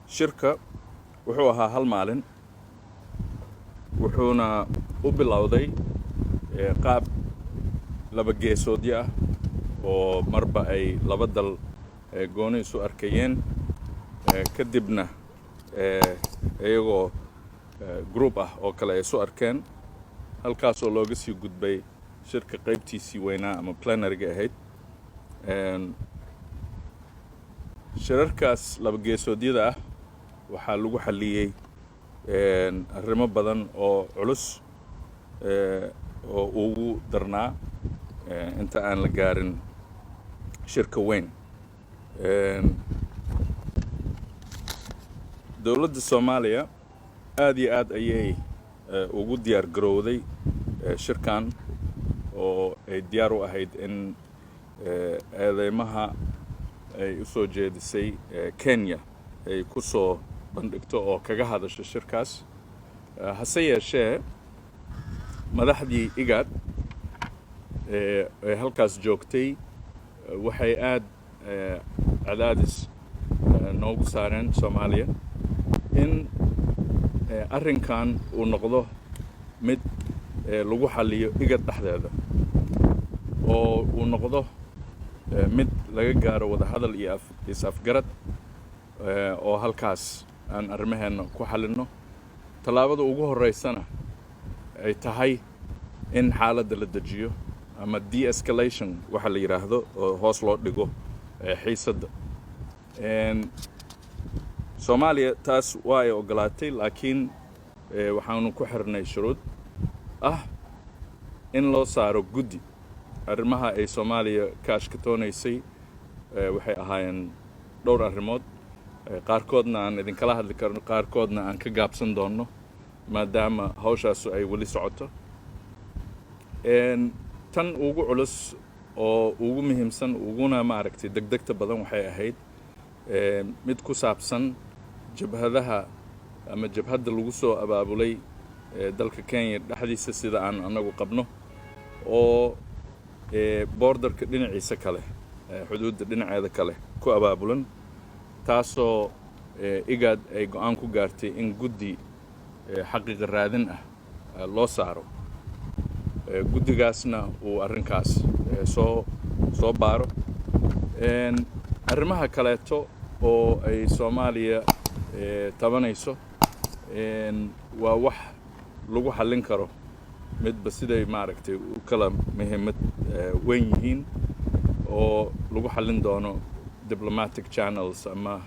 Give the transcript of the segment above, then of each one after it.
Shirka wuxuu ahaa hal maalin, wuxuuna u bilowday qaab laba geesoodyo ah oo marba ay laba dal gooni isu arkayeen, kadibna iyagoo group ah oo kale ay isu arkeen, halkaasoo looga sii gudbay shirka qaybtiisii weynaa ama plenary-ga ahayd. Shirarkaas laba geesoodyada ah waxaa lagu xalliyey arrimo badan oo culus, oo ugu darnaa inta aan la gaarin shirka weyn. Dowladda Soomaaliya aad iyo aad ayay ugu diyaar garowday shirkan, oo ay diyaar u ahayd in eedeymaha ay u soo jeedisay Kenya ay ku soo bandhigto oo kaga hadasho shirkaas. Hase yeeshee, madaxdii IGAD ee halkaas joogtay waxay aad cadaadis noogu saareen Soomaaliya in arrinkan uu noqdo mid lagu xalliyo IGAD dhexdeeda, oo uu noqdo mid laga gaaro wadahadal iyo is-afgarad, oo halkaas aan arrimaheenna ku xallinno, tallaabada ugu horreysana ay tahay in xaaladda la dejiyo ama de-escalation waxa la yidhaahdo, oo hoos loo dhigo xiisadda. Soomaaliya taas waa ay oggolaatay, laakiin waxaanu ku xirnay shuruud ah in loo saaro guddi. Arrimaha ay Soomaaliya ka ashkatoonaysay waxay ahaayeen dhowr arrimood, qaarkoodna aan idinkala hadli karno, qaarkoodna aan ka gaabsan doonno, maadaama hawshaasu ay weli socoto. Tan ugu culus oo ugu muhiimsan uguna maaragtay degdegta badan waxay ahayd mid ku saabsan jabhadaha ama jabhadda lagu soo abaabulay dalka Kenya dhexdiisa, sida aan anagu qabno, oo border-ka dhinaciisa kale, xuduudda dhinaceeda kale ku abaabulan, taasoo IGAD ay go'aan ku gaartay in guddi xaqiiqa raadin ah loo saaro, guddigaasna uu arrinkaas soo baaro. Arrimaha kaleeto oo ay Soomaaliya tabanayso waa wax lagu xallin karo midba siday maaragtay u kala muhiimad weyn yihiin, oo lagu xallin doono diplomatic channels ama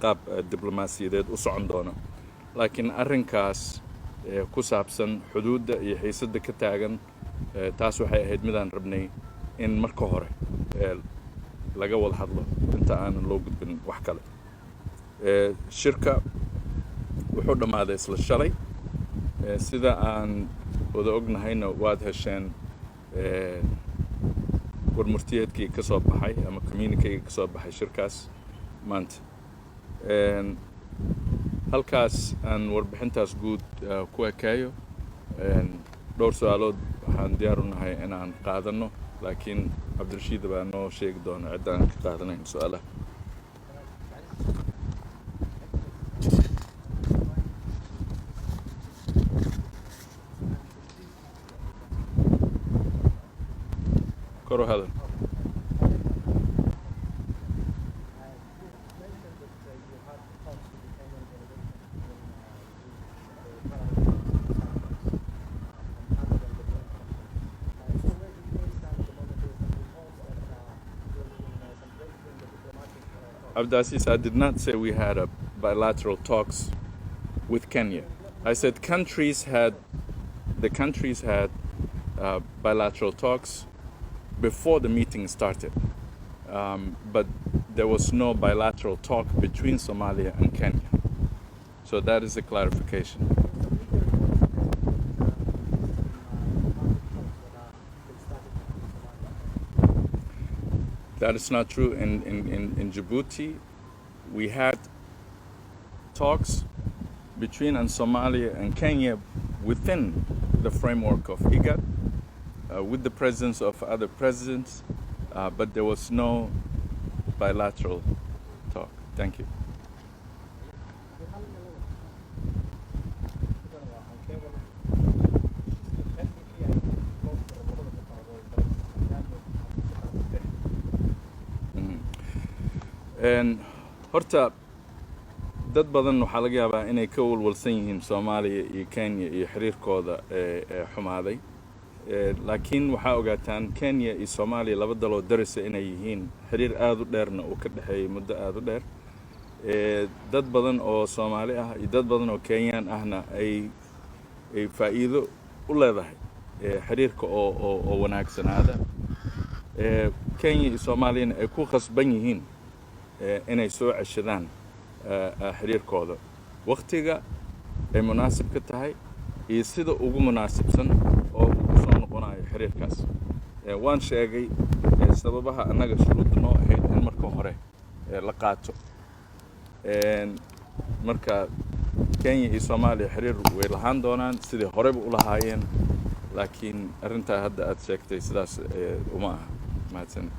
qaab diblomaasiyadeed u socon doono. Laakiin arrinkaas ku saabsan xuduudda iyo xiisadda ka taagan, taas waxay ahayd midaan rabnay in marka hore laga wada hadlo inta aanan loo gudbin wax kale. Shirka wuxuu dhammaaday isla shalay. Sida aan wada ognahayna, waad hesheen warmurtiyeedkii ka soo baxay ama communique-ga ka soo baxay shirkaas maanta. Halkaas aan warbixintaas guud ku ekeeyo. Dhowr su'aalood waxaan diyaar u nahay inaan qaadanno, laakiin Cabdirashiid baa noo sheegi doona cidda aan ka qaadanayn su'aalaha. Kor u hadal. You mentioned that you had talks with the Kenyan delegation in the parallel cycles and other than the main conference. So where do they stand at the moment? There's some reports that there's been some breakthrough in the diplomatic talks. Abdulaziz, I did not say we had a bilateral talks with Kenya. I said the countries had bilateral talks before the meeting started, but there was no bilateral talk between Somalia and Kenya. So that is a clarification. Some media reports suggesting that there's some diplomatic talks that are been started between Somalia and Kenya. That is not true. In Djibouti, we had talks between and Somalia and Kenya within the framework of IGAD, with the presence of other presidents, but there was no bilateral talk. Thank you. Horta dad badan waxaa laga yaabaa inay ka walwalsan yihiin Soomaaliya iyo Kenya iyo xiriirkooda ee xumaaday. Laakiin waxaa ogaataan Kenya iyo Soomaaliya laba daloo darisa inay yihiin, xiriir aada u dheerna uu ka dhexeeyey muddo aada u dheer. Dad badan oo Soomaali ah iyo dad badan oo Kenyaan ahna ay faa'iido u leedahay xiriirka oo wanaagsanaada. Kenya iyo Soomaaliyana ay ku khasban yihiin inay soo ceshadaan xiriirkooda wakhtiga ay munaasib ka tahay iyo sida ugu munaasibsan oo uu ku soo noqonayo xiriirkaas. Waan sheegay sababaha annaga shuruudda noo ahayd in marka hore la qaato. Marka Kenya iyo Soomaaliya xiriir way lahaan doonaan sidii horeyba u lahaayeen, laakiin arrintaa hadda aad sheegtay sidaas uma aha. Mahadsanid.